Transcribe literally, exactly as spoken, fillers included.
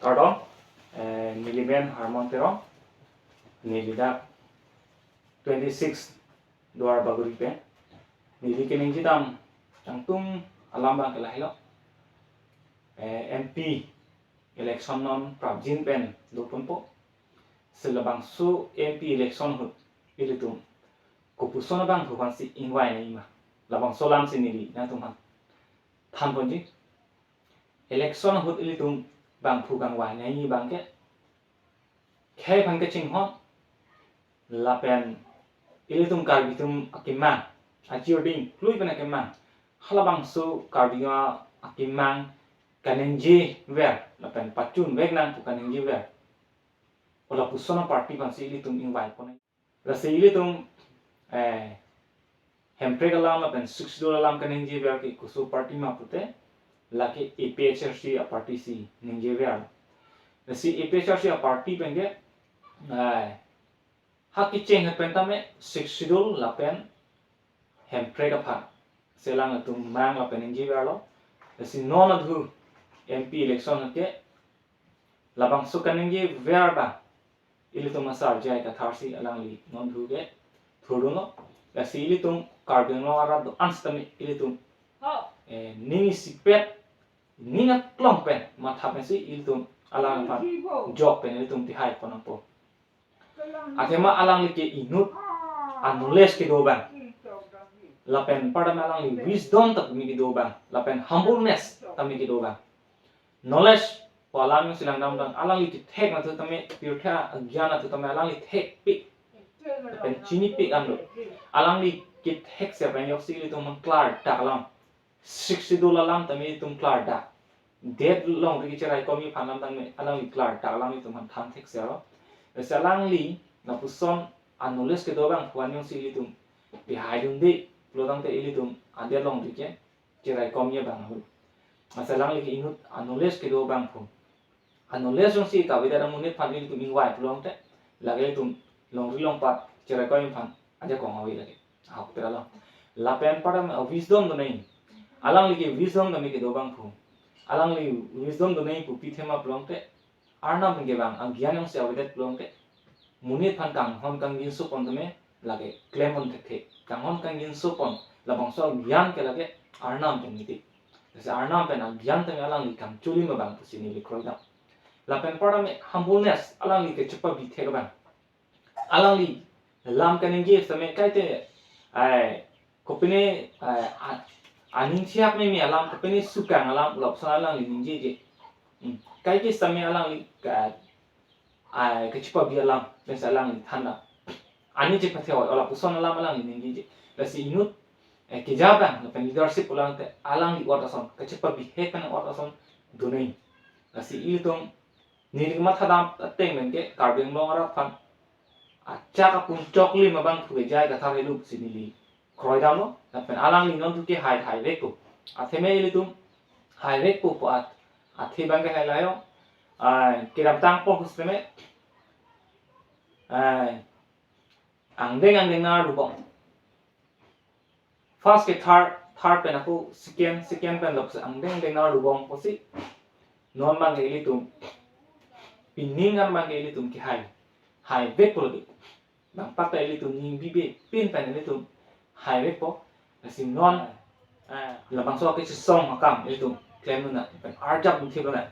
Kardom, eh, neli men Harmon Terong, neli dak twenty-six Duar Bagori pen, neli keningje dam tangtung alam abang ke lahelo, eh, M P election non prapjin pen doponpo, si labangso M P election ahut ilitum kopuson abangphu aphansi ingvai nangji ma, labangso alamsi neli nangtumphan thanponji. Election ahut ilitum bangphu kangvai nangji abang ke khei aphan kachinghon lapen ilitum Karbi atum akemang, achirding klui pen akemang, halabangso Karbi akemang kaningjever lapen pachunvek nang pu kaningjever, o lapuson aparty aphansi ilitum ingvaipon. Lasi ilitum, eh, Hemprek alam lapen Sixth Schedule alam kaningjever ke koso party ma pute, lake A P H L C aparty si ningjever. Lasi A P H L C aparty pen ke, eh, ha kecheng pen tame Sixth Schedule lapen Hemprek aphan si alanglitum mang lapen ningjeverlo. Lasi non adhu M P election ke labangso kaningjever abang ilitum asar J I Kathar si alangli non adhu ke thurdunlo. Lasi ilitum Karbi Anglong arat do-an sitame ilitum, eh, ning isipet, ning aklong pen matha pensi ilitum alangphan jok pen ilitum pihai pon nangpo. Athema alangli ke inut a-knowledge kedo abang lapen pardam alangli wisdom ta pimi kedo abang lapen humbleness tame kedo abang. Knowledge pu alam si langdam abang, alangli kethek anatthu tame, pirthe agyan anatthu tame alangli thekpik lapen chinipik an do. Alangli kethek si pen joksi ilitum klardak alam, Sixth Schedule alam tame ilitum klardak, det longri kecherai komji aphan alam tame alangli klardak alam ilitum aphan than thekserlo. Lasi alangli lapuson a-knowledge kedo abangphu an jongsi ilitum pihaidunde pulotangte ilitum adet longri kecherai komji abang ahut. Lasi alangli ke inut a-knowledge kedo abangphu. A-knowledge jongsi kavedet amonit aphan ilitum ingvai pulotangte, lake ilitum longri longpat cherai komji aphan ajakong ave lake. Ahok tera lo. Lapen pardam, eh, wisdom donangji. Alangli ke wisdom tame kedo abangphu. Alangli wisdom donangji pu pi athema pulotangte, Arnam pen kevang agyan jongsi avedet pulotangte, monit aphan kanghon kangjinso pon tame lake klempon thekthe. Kanghon kangjinso pon labangso agyan ke lake Arnam pen miti. Lasi Arnam pen agyan tame alangli kangchulim abang pusi neli kroidam. Lapen pardam, eh, humbleness, alangli kechepabi thek abang. Alangli lam kaningje sitame kaike, ai, kopine, ai, a-, aning chihap meme alam, kopine sukang alam, lapuson alangli ningjeje. Hmm. Kaike sitame alangli ka, ai, kechepabi alam, pensi alangli than dam. Aning chepathe-oi, o lapuson alam alangli ningjeje. Lasi inut, eh, keja abang, lapen leadership pulotangte, alangli ot ason, kechepabi he pen ot ason donangji. Lasi ilitum neli kemathadam ateng pen ke Karbi Anglong arat aphan achak apun choklim abangphu ke J I Kathar helo pusi neli kroidamlo, lapen alangli non adhu ke hai, haivekpo. Athema ilitum haivekpo pu at, athe abang ke hai layo. Ai, kedamtang apor hu sitame, ai, angdeng angdeng nar lubong. First ke third, third pen ako second, second pen lok angdeng angdeng nar lubong pusi. Non abang ke ilitum, pining an abang ke ilitum kehai, haivekpo lagi. Bang pat ta ilitum ning bibe pin pen ilitum haivekpo. Lasi non, eh, labangso kechesong akam ilitum klemdun nang, pen arjap dun thip nang.